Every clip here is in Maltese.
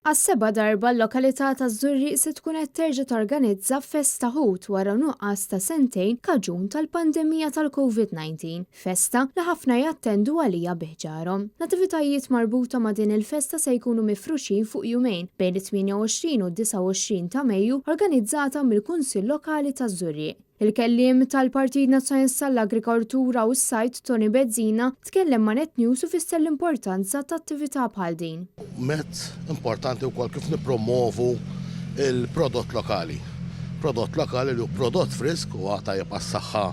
Għas-seba' darba l-lokalità taż-Żurrieq se tkun qed terġa' torganizza festa ħut wara nuqqas ta' sentejn kaġun tal-pandemija tal-Covid-19. Festa li ħafna jattendu għaliha bi ħġarhom. L-attivitajiet marbuta ma' din il-festa se jkunu mifruxin fuq jumejn bejn it-28 u d-29 ta' Mejju organizzata mill-Kunsill Lokali taż-Żurrieq. Il-kelliem tal-Partit Nazzjonalista għall-Agrikoltura u s-Sajd Toni Bezzina tkellem ma' Net News u fisser l-importanza ta' attività bħal din. Mezz importanti wkoll kif nippromovu l-prodott lokali. Prodott lokali li hu prodott frisk u tajjeb għas-saħħa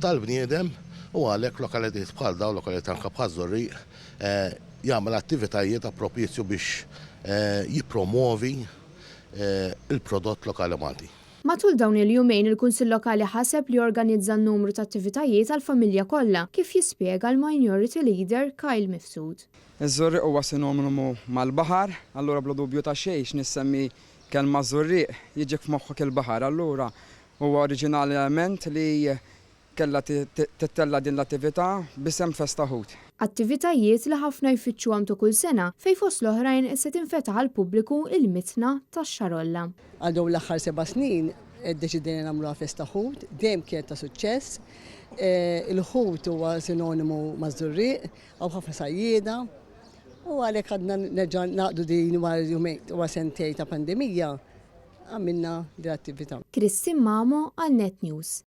tal-bniedem u għalhekk lokalitajiet bħal dawn, lokalitajiet anke bħaż-Żurrieq jagħmel attivitajiet appropizju biex jippromovi l-prodott lokali Malti. Matul dawn il-jumejn il-Kunsill Lokali ħaseb li jorganizza numru ta' attivitajiet għall-familja kollha, kif jispjega l-Minority Leader Kyle Mifsud. Iż-Żurrieq huwa sinonimu mal-baħar, allura bla dubju ta' xejn x'ni ssemmi kelma Żurrieq jiġik f'moħħok il-baħar, allura huwa oriġinalment li Kellha tittella' din l-attività b'isem Festa Ħut. Attivitajiet li ħafna jfittxuhom ta' kull sena fejn fost l-oħrajn se tinfetaħ għall-pubbliku il-mitna tax-Xarolla. Għal dawn l-aħħar seba' snin iddeċidejna nagħmluha Festa Ħut, dejjem kienet ta' suċċess. Il-ħut huwa sinonimu maż-Żurrieq, hawn ħafna sajjieda u għalhekk għadna nerġa' nagħqdu din wara jumejn wara sentejn ta' pandemija għamilna din l-attività. Christine Mamo għal Net News.